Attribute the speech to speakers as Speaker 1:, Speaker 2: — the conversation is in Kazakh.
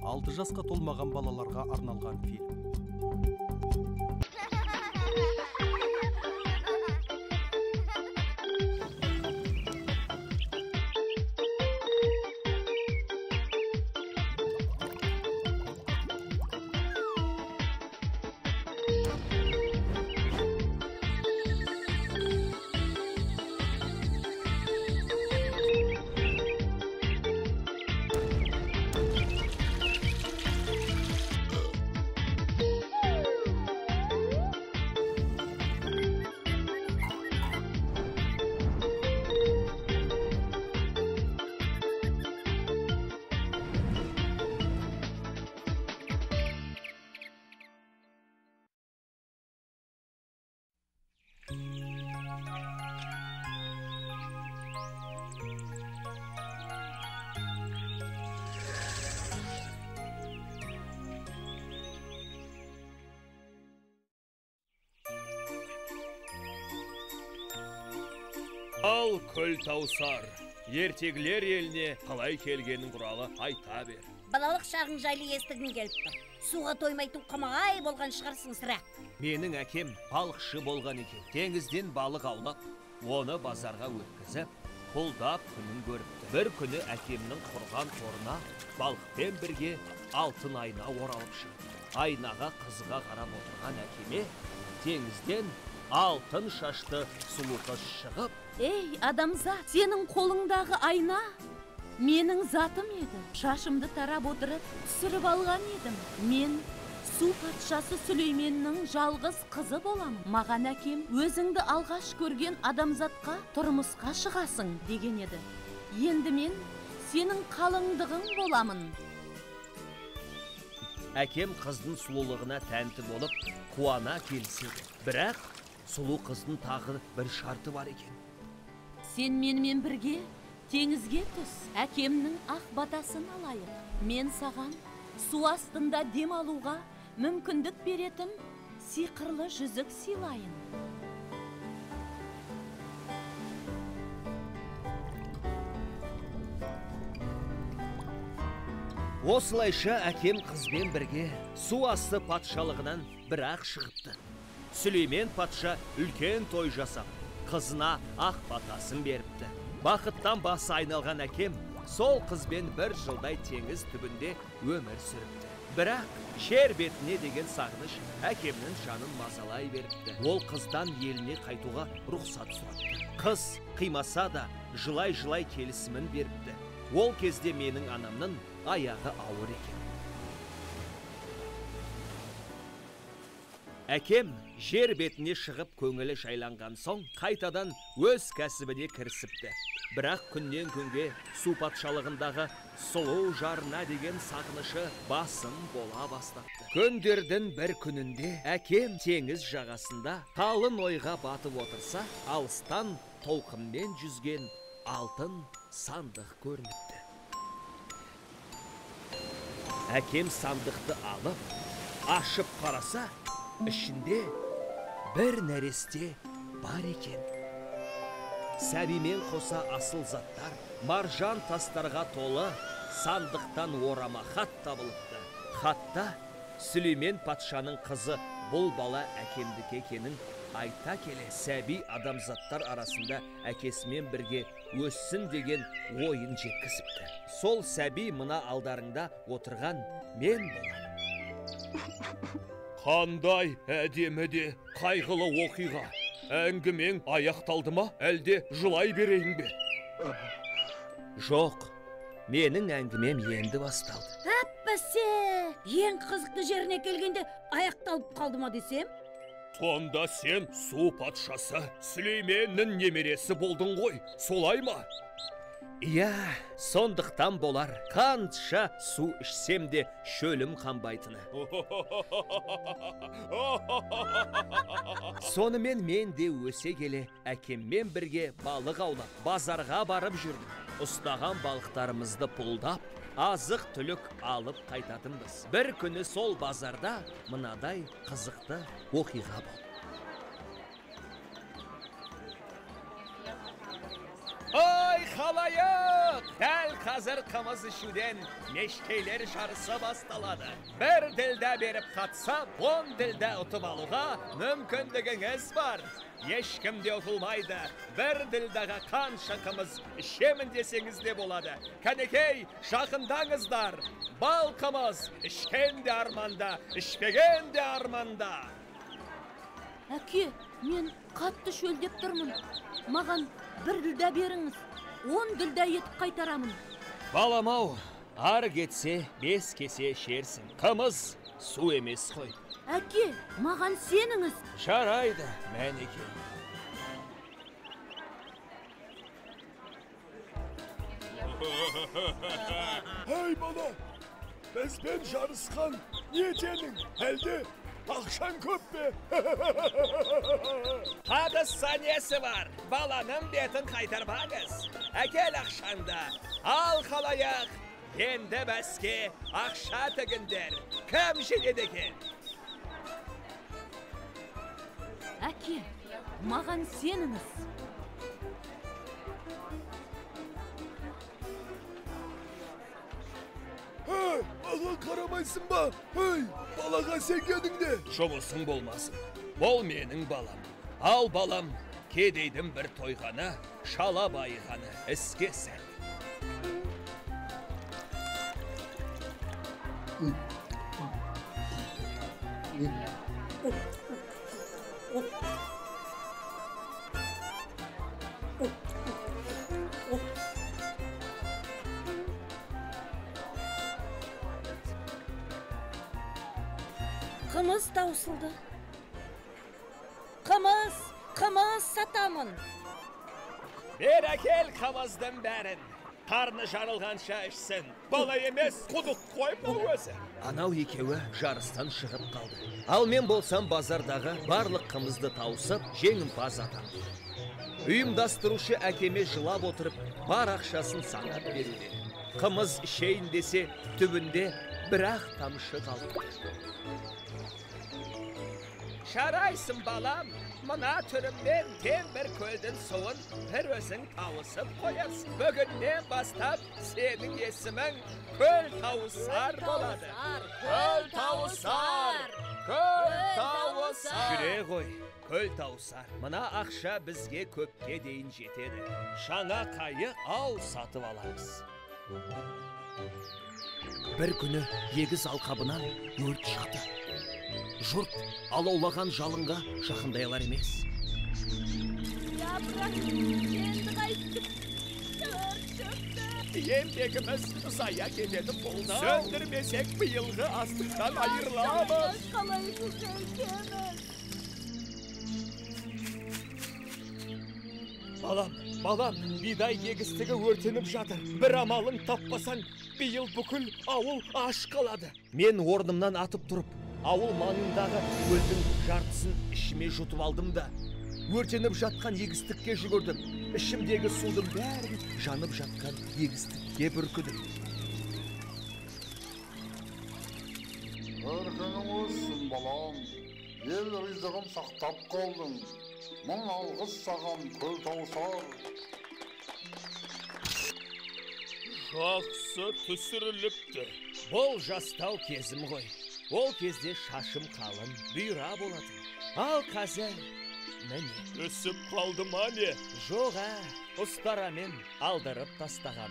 Speaker 1: 6 жасқа толмаған балаларға арналған фильм.
Speaker 2: Ал Күлтаусар, ертегілер еліне қалай келгенін туралы айта бер.
Speaker 3: Балалық шағың жайлы естігім келіп тұр. Суға тоймайтын қомағай болған шығарсың сірә.
Speaker 2: Менің әкем балықшы болған екен. Теңізден балық аулап, оны базарға өткізіп, пұлдап күнін көріпті. Бір күні әкемнің құрған торына балықпен бірге алтын айна оралып шығыпты. Айнаға қызыға қарап отырған әкеме теңізден алтын шашты сұлу қыз шығып,
Speaker 4: «Ей, адамзат, сенің қолыңдағы айна менің затым еді. Шашымды тарап отырып, түсіріп алған едім. Мен су патшасы Сүлейменнің жалғыз қызы боламын. Маған әкем, өзіңді алғаш көрген адамзатқа тұрмысқа шығасың деген еді. Енді мен сенің қалыңдығың боламын».
Speaker 2: Әкем қыздың сұлулығына тәнті болып, қуана келіседі. Бірақ сұлу қыздың тағы бір шарты бар екен.
Speaker 4: Сен менімен бірге теңізге түс, әкемнің ақ батасын алайық. Мен саған су астында дем алуға мүмкіндік беретін сиқырлы жүзік сыйлайын.
Speaker 2: Осылайша әкем қызбен бірге су асты патшалығынан бірақ шығыпты. Сүлеймен патша үлкен той жасап, қызына ақ батасын беріпті. Бақыттан басы айналған әкем сол қызбен бір жылдай теңіз түбінде өмір сүріпті. Бірақ жер бетіне деген сағыныш әкемнің жанын мазалай беріпті. Ол қыздан еліне қайтуға рұқсат сұрапты. Қыз қимаса да жылай-жылай келісімін беріпті. Ол кезде менің анамның аяғы ауыр екен. Әкем жер бетіне шығып көңілі жайланған соң қайтадан өз кәсібіне кірісіпті. Бірақ күннен күнге су патшалығындағы сұлу жарына деген сағынышы басым бола бастапты. Күндердің бір күнінде әкем теңіз жағасында қалың ойға батып отырса, алыстан толқынмен жүзген алтын сандық көрініпті. Әкем сандықты алып, ашып қараса, ішінде бір нәресте бар екен. Сәбимен қоса асыл заттар, маржан тастарға толы сандықтан орама хат табылыпты. Хатта Сүлеймен патшаның қызы бұл бала әкемдікі екенін айта келе, сәби адамзаттар арасында әкесімен бірге өссін деген ойын жеткізіпті. Сол сәби мына алдарыңда отырған мен боламын. Қандай әдемі де қайғылы оқиға. Әңгімең аяқталды ма, әлде жылай берейін бе? Жоқ, менің әңгімем енді басталды.
Speaker 3: Әппәсе, ең қызықты жеріне келгенде аяқталып қалды ма десем?
Speaker 2: Сонда сен су патшасы Сүлейменнің немересі болдың ғой, солай ма? Иә, сондықтан болар, қанша су ішсем де шөлім қанбайтыны. Сонымен мен де өсе келе әкеммен бірге балық аулап, базарға барып жүрдім. Ұстаған балықтарымызды пұлдап, азық түлік алып қайтатынбыз. Бір күні сол базарда мынадай қызықты оқиға болды. Ай, халайық! Дәл қазір қымыз ішуден мешкейлер жарысы басталады. Бір ділдә беріп қатса, 10 ділдә ұтып алуға мүмкіндігіңіз бар. Ешкім де ұтылмайды. Бір ділдәға қанша қымыз ішемін десеңіз де болады. Кәнекей, жақындаңыздар. Бал қымыз ішкен де арманда, ішпеген де арманда.
Speaker 4: Әке, мен қатты шөлдеп тұрмын. Маған бір ділдә беріңіз, 10 ділдә етіп қайтарамын.
Speaker 2: Балам-ау, ары кетсе, 5 кесе ішерсің. Қымыз су емес қой.
Speaker 4: Әке, маған сеніңіз.
Speaker 2: Жарайды, мәнеке.
Speaker 5: Ей бала, бізбен жарысқан не тенің, әлде ақшаң көп пе?
Speaker 2: Қатысса несі бар? Баланың бетін қайтармаңыз. Әкел ақшаңды. Ал халаяқ, енді бәске ақша тігіндер. Кім жеңеді екен?
Speaker 4: Әке, маған сеніңіз.
Speaker 5: Ей, маған қарамайсың ба? Ей, балаға сенгенің не?
Speaker 2: Жұмысың болмасын. Бұл менің балам. Ал балам, кедейдің бір тойғаны, шала байығаны іске сәт.
Speaker 3: Қымыз таусылды. Қымыз, қымыз сатамын.
Speaker 2: Бер әкел қымыздың бәрін. Қарны жарылғанша ішсін. Бала емес, құдық қой бұл өзі. Анау екеуі жарыстан шығып қалды. Ал мен болсам базардағы барлық қымызды тауысып, жеңімпаз атандым. Ұйымдастырушы әкеме жылап отырып, бар ақшасын санап беруде. Қымыз ішейін десе, түбінде бір-ақ тамшы қалыпты. Жарайсың балам, мына түріммен тең бір көлдің суын бір өзің тауысып қоярсың. Бүгіннен бастап сенің есімің Көл Тауысар болады. Көл Тауысар! Көл Тауысар! Жүре ғой, Көл Тауысар. Мына ақша бізге көпке дейін жетеді. Жаңа қайық ау сатып аламыз. Бір күні егіс алқабынан өрт шықты. Жұрт алаулаған жалынға жақындай алар емес.
Speaker 4: Япырақ, енді қайттік. Өрт шықты.
Speaker 2: Еңбегіміз зая кететін болды. Сөндірмесек биылғы астықтан айырыламыз.
Speaker 4: Қалай көтереміз?
Speaker 2: Балам, балам, бидай егістігі өртеніп жатыр. Бір амалын таппасаң, биыл бүкіл ауыл аш қалады. Мен орнымнан атып тұрып, ауыл маңындағы көлдің жартысын ішіме жұтып алдым да, өртеніп жатқан егістікке жүгірдім. Ішімдегі судың бәрін жанып жатқан егістікке бүркідім.
Speaker 6: Өркенің өссін, балам. Ел ризығын сақтап қалдың. Мың алғыс саған, Көл Тауысар.
Speaker 2: Жақсы түсіріліпті. Бұл жастау кезім ғой. Ол кезде шашым қалын, бұйра болатын. Ал қазір міне. Өсіп қалды ма не? Жоқ, ұстарамен алдырып тастаған.